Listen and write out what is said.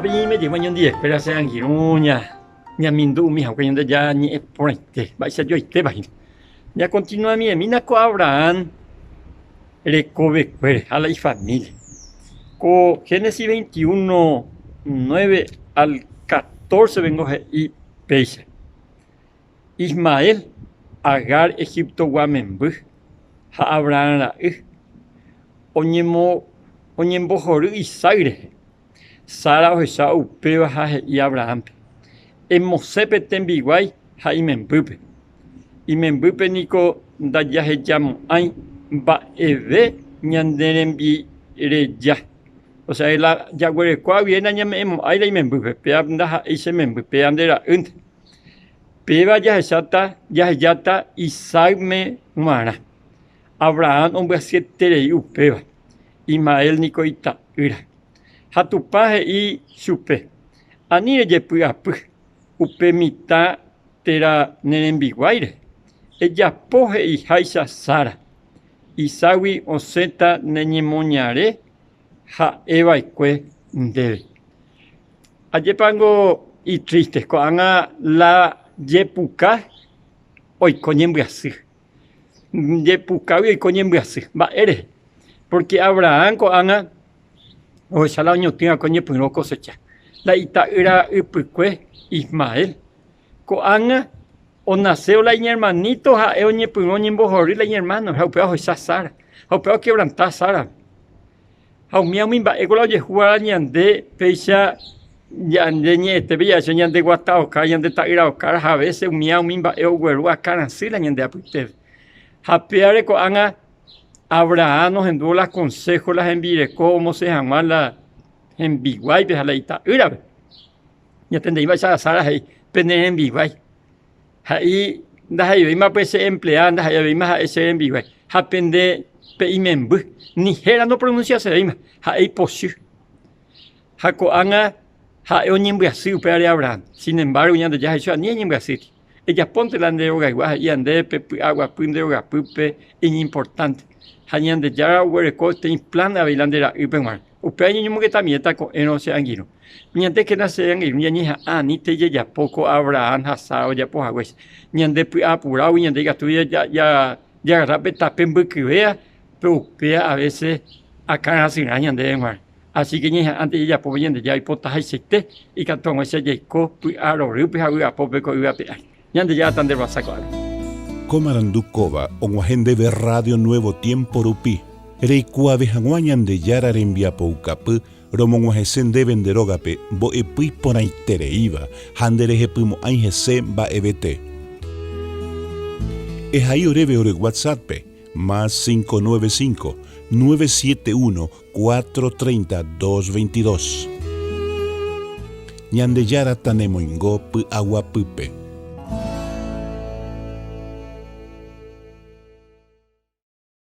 Ko'ápe ñañeme'ẽjeýma ñandivekuéra che angirũ ñamindu umi hague Ñandejára ñe'ẽ porãite, mba'eichajoaitépa hína. Ñakontinuamiemína ko Abrahán rekovekuére ha la ifamília. Ko Génesis 21, 9 al 14 vengo he'i péicha. Ismael, Agar Egiptogua memby ha Abrahán ra'y, oñembohory Isaac rehe. Sara ohecha upéva ha he'i Abrahánpe, Emosẽ pe tembiguái ha imembýpe. Imembýpe niko ndajahejamo'ãi mba'eve ñane rembireja. Osea, la jaguerekóva guive nañame'ẽmo'ãi la imembýpe, péva ndaha'éi che memby, péva nde ra'ýnte. Péva jahecháta jahejáta Isaácme g̃uarã. Abraham ombyasyeterei upéva, Ismael niko ita'ýra. Ha Tupã he'i chupe, Ani rejepy'apy upe mitã térã ne rembiguáire, ejapo he'iháicha Sara. Isaácgui osẽta ne ñemoñare ha'e va'ekue ndéve. Ajépango itriste ko'ág̃a la jepuka oiko ñembyasy. Jepukágui oiko ñembyasy. Mba'ére? Pórke Abrahán ko'ág̃a ohecha la oñotỹ va'ekue oñepyrũ okosecha. La ita'ýra ypykue Ismael. Ko'ág̃a onasévo la iñermaníto ha'e oñepyrũ oñembohory la iñermánore ha upéva ohecha Sara. Ha upéva okevranta Sárape. Ha umíva umi mba'éko la ojehúva ñande péicha ñande ñe'ẽtépe jahecha ñande guata okára, ñande ta'ýra okára ha avése umíva umi mba'e ogueru akãrasy la ñande apytépe. Ha péare ko'ág̃a Abraham ohendúvo la konsého la hembireko omosẽ hag̃ua la hembiguáipe ha la ita'ýrape. Ñatende'ívaicha Sara he'i, Pene rembiguái. He'i, Ndaha'eivéima pe che empleáda, ndaha'eivéima ha'e che rembiguái. Ha pende pe imemby, ni héra nopronunsiasevéima, ha'e ipochy. Ha ko'ág̃a ha'e oñembyasy upévare Abraham. Sin embargo, Ñandejára he'i chupe, Ani eñembyasýti. Ejapónte la nde rogaygua he'íva ndéve pe py'aguapy nde rogapýpe iñimportánte. Ha Ñandejára oguereko peteĩ plan avei la nde ra'ýpe g̃uarã. Upéva ñañomongetamiéta ko'ẽrõ che angirũ. Ñandékena che angirũ ñañeha'ã anítei jajapo ko Abrahán ha Sara ojapo haguéicha. Ñande py'apurágui ñande ikatu jagarra pe tape mbykyvéva, péro upéva a vése akãrasyrã ñandéve g̃uarã. Así ke ñañeha'ãnte jajapo pe Ñandejára oipotahaicháite ikatu hag̃uáicha jaiko py'arorýpe ha vy'apópe ko yvy ape ári. Ñandejára tanderovasa ko'ág̃a. Ko marandu kóva og̃uahẽ ndéve Radio Nuevo Tiempo rupi, reikuaave hag̃ua Ñandejára rembiapoukapy romog̃uahẽse ndéve nde rógape mbo'epy iporãitereíva ha nderehepymo'ãi hese mba'evete. Ehai oréve ore WhatsApp-pe, más 595 971 430 222. Ñandejára tanemoingo py'aguapýpe.